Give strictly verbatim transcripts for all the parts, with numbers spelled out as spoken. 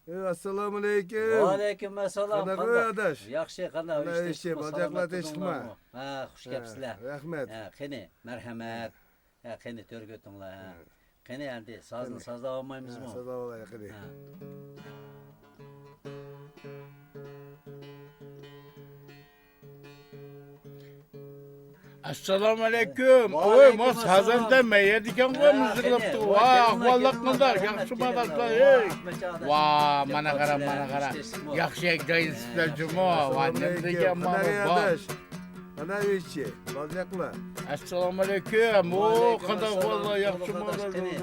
ئەي، ئەسسالامۇئەلەيكۇم. ۋەئەلەيكۇم ئەسسالام. قانداق، قانداق؟ ئاداش؟ ياخشى، قانداق؟ قانداق ئىش، ئىش، بالاجىقلار تىنچلىقمۇ؟ ھە، خۇش كەپسىلەر. رەھمەت. ھە، قېنى، مەرھەمەت. ھە، قېنى، تۆرگە ئۆتۈڭلار، ھە. ھە. قېنى، ئەمدى سازنى سازلاۋالمايمىزمۇ؟ ھە، سازلاۋالايلى، قېنى. ھە. ئەسسالامۇئەلەيكۇم. ۋەئەلەيكۇم ئەسسالام. ۋوي، ما سازەندە مەيەردىكەنغۇ، ھە، مىزىرلاپتۇ. قېنى، ۋا، ئەھۋاللار قانداق؟ ياخشىمۇ، ئاداش؟ ۋا، ئەي. ئەھمەتجان ئاداش. ۋا، مانا قارا، مانا قارا. ياخشى يەك جايىسىزلەر جۇمۇ. ۋا، نېمە دېگەن مانا بۇ؟ ئەسسالامۇئەلەيكۇم. قېنى، ئەداش؟ ئەسسالامۇئەلەيكۇم. ۋەئەلەيكۇم قانداق ئەسسالام. ئەھۋاللار؟ ياخشىمۇ، ئاداش؟ قېنى.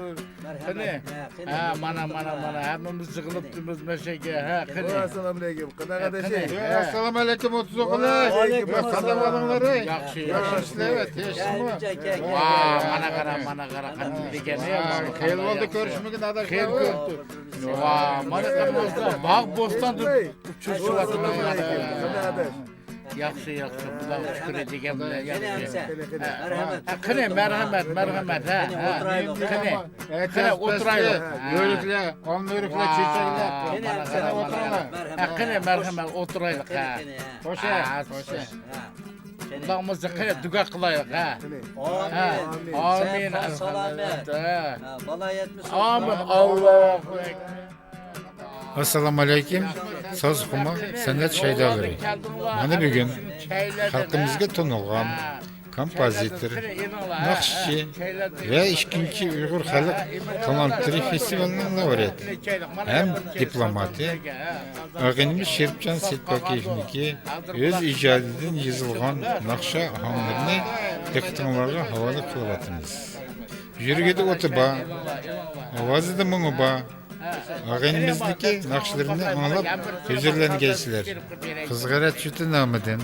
مەرھەمەت. قېنى. ھە، قېنى. ھە، مانا، مانا، مانا، ھەممىمىز يىغىلىپتىمىز مەشەگە. ھە، قېنى. ئەسسالامۇئەلەيكۇم. قانداق ئەدەش؟ قېنى. ھە. ئەسسالامۇئەلەيكۇم، ئوتتۇز ئوغۇل. ۋەئەلەيكۇم ئەسسالام. قانداق ئەھۋالىڭلار؟ ياخشى، ياخشى. ياخشىسىلەر، تىنچمۇ؟ ۋا، مانا قارا، مانا قارا، قېنى دېگەنى. ۋا، خېلى بولدى كۆرۈشمىگىن، ئاداش. خېلى كۆپ. ۋا، مانا قارىمىزدا باغ بوستان ئۇچرىشىۋاتىمىز. قانداق ئەدەش؟ ياخشى، ياخشى. خۇداغا شۈكۈر دېگەن بىلەن ياخشى. قېنى، قېنى. ھە. مەرھەمەت. ھە، قېنى، مەرھەمەت، مەرھەمەت. ھە، ھە. قېنى. قېنى، ئولتۇرايلى. ھە. يۆرۈكلەر، ئالما يۆرۈكلەر، ۋا، چېچەكلەر. قېنى، مانا، قېنى، مانا، ئولتۇرايلى. مەرھەمەت. ھە، قېنى، مەرھەمەت، ئولتۇرايلى. قېنى، ھە. قېنى، قېنى، ھە. خوش، ھە، خوش. ھە. قېنى. قېنى، دۇئا قىلايلى. ھە. قېنى. ھە. ئامىن. ئامىن. سەن ساق سالامەت. ھە. ھە، بالا يەتمىسۇن. ئامىن. ئاللاھۇ ئەكبەر. ئەسسالامۇئەلەيكۇم، ساز خۇما سەنئەت شەيدالىرى. مانا بۈگۈن خەلقىمىزگە تونۇلغان كومپوزىتور، ناخشىچى ۋە ئىككىنچى ئۇيغۇر خەلق تالانتلىرى فېستىۋالىنىڭ لاۋرېئاتى ھەم دىپلوماتى ئاغىنىمىز شېرىپجان سېيىتپاكىيېۋنىڭكى ئۆز ئىجادىدىن يېزىلغان ناخشا ئاھاڭلىرىنى دىققىتىڭلارغا ھاۋالە قىلىۋاتىمىز. يۈرىكىدە ئوتى بار، ئاۋازىدا مۇڭى بار، ئاغىنىمىزنىڭكى ناخشىلىرىنى ئاڭلاپ ھۇزۇرلانغايسىلەر. قىزغىنە جۇتى نامىدىن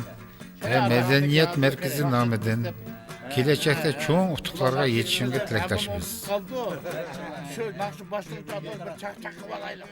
ۋە مەدەنىيەت مەركىزى نامىدىن كېلەچەكتە چوڭ ئۇتۇقلارغا يېتىشىڭگە تىلەكداشمىز. شۇ ناخشا باشلىغۇچە بىر چاقچاق قىلىپ ئالايلى.